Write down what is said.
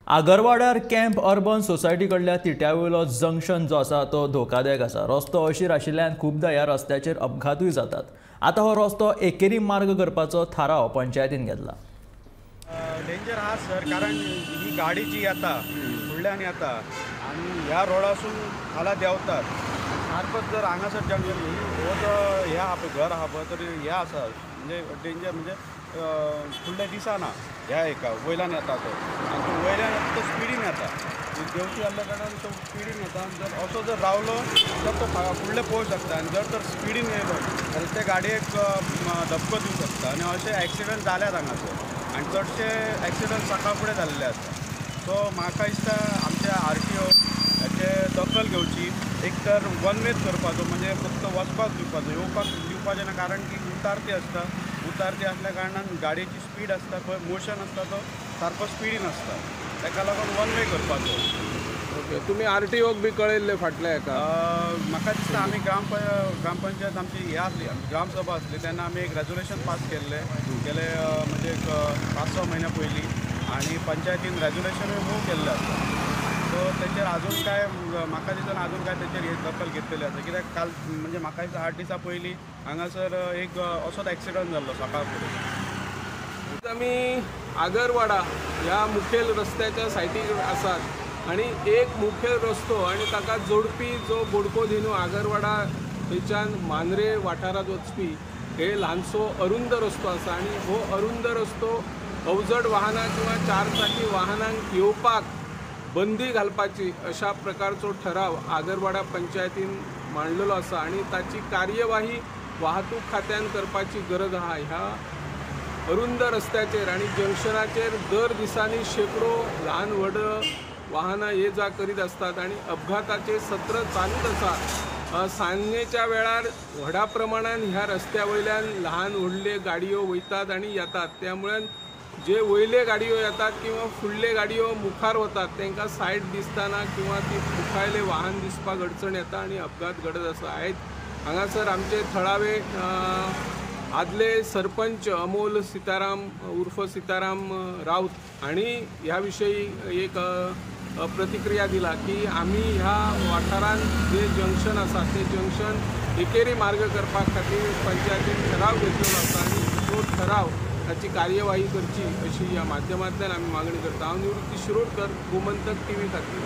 आगरवाड्यार camp urban society कडल्या तिट्यावयलो junction जो आसा तो धोकादायक आसा। रस्तो अशीर आशिल्ल्यान खूबदां ह्या रस्त्याचेर अपघातूय जातात। आतां हो रस्तो एकेरी मार्ग करपाचो थाराव पंचायतीन घेतला। डेंजर आहा सर, कारण ही गाडी जी येता फुडल्यान येता आनी ह्या रोडासून खाला देंवतात, सारकोच जर हांगासर जंक्शन हो जो हे आहा पळय घर आहा पळय तर हे आसा म्हणजे डेंजर, म्हणजे फुडलें दिसना ह्या एका वयल्यान येता तो, आनी तो वयल्यान येता तो स्पिडीन येता, देंवती आसल्या कारणान तो स्पिडीन येता आनी जर असो जर रावलो तर तो फुडलें पळोवंक शकता आनी जर तर स्पिडीन येयलो जाल्यार ते गाडयेक धपको दिवंक शकता आनी अशे एक्सिडंट जाल्यात हांगासर आनी चडशे एक्सिडंट सकाळ फुडें जाल्ले आसा। सो म्हाका दिसता आमच्या आर टी ओ हाचे दखल घेवची, एक तर वन वेच करपाचो, म्हणजे फक्त वचपाक दिवपाचो, येवपाक दिवपाचें ना, कारण की उतारती आसता, उतारती आसल्या कारणान गाडयेची स्पीड आसता पळय, मोशन आसता तो सारको स्पिडीन आसता, ताका लागून वन वे करपाचो। ओके, तुमी आर टी ओक बी कळयल्लें फाटल्या हेका? म्हाका दिसता आमी ग्रामपंचायत आमची हे आसली, ग्रामसभा आसली तेन्ना आमी एक रेजोल्युशन पास केल्लें गेले म्हणजे एक 5-6 म्हयन्या पयलीं, आनी पंचायतीन रेजोल्युशनूय मूव केल्लें आसा। सो तेचेर आजून काय म्हाका दिसना आजून काय तेचेर हे दखल घेतलेली आसा, कित्याक काल म्हणजे म्हाका दिसता 8 दिसां पयलीं हांगासर एक असोच एक्सिडंट जाल्लो सकाळ फुडें। आमी आगरवाडा ह्या मुखेल रस्त्याच्या सायडीक आसात आनी एक मुखेल रस्तो आनी ताका जोडपी जो बोडको धिनू आगरवाडा थंयच्यान मांद्रे वाठारांत वचपी हे ल्हानसो अरुंद रस्तो आसा आनी हो अरुंद रस्तो अवजड वाहनां किंवा चार चाकी वाहनांक येवपाक बंदी घालपाची अशा प्रकारचो ठराव आगरवाडा पंचायतीन मांडलेलो आसा आनी ताची कार्यवाही वाहतूक खात्यान करपाची गरज आहा। ह्या अरुंद रस्त्याचेर आनी जंक्शनाचेर दर दिसांनी शेंकडो ल्हान व्हड वाहनां ये जा करीत आसतात आनी अपघाताचे सत्र चालूच आसा। सांजेच्या वेळार व्हडा प्रमाणान ह्या रस्त्या वयल्यान ल्हान व्हडले गाडयो वयतात आनी येतात, त्यामुळे जे वयले गाडयो येतात किंवा फुडले गाडयो मुखार वतात तांकां सायड दिसतना किंवा ती मुखायले वाहन दिसपाक अडचण येता आनी अपघात घडत आसा। आयज हांगासर आमचे थळावे आदले सरपंच अमोल सीताराम उर्फ सीताराम राऊत हांणी ह्या विशयी एक प्रतिक्रिया दिला की आमी ह्या वाठारांत जे जंक्शन आसा ते जंक्शन एकेरी मार्ग करपा खातीर पंचायतीन ठराव घेतलेलो आसा आनी तो ठराव ताची कार्यवाही करची अशी ह्या माध्यमांतल्यान आमी मागणी करता। हांव निवृत्ती शिरोडकर, गोमंतक टीव्ही खातीर।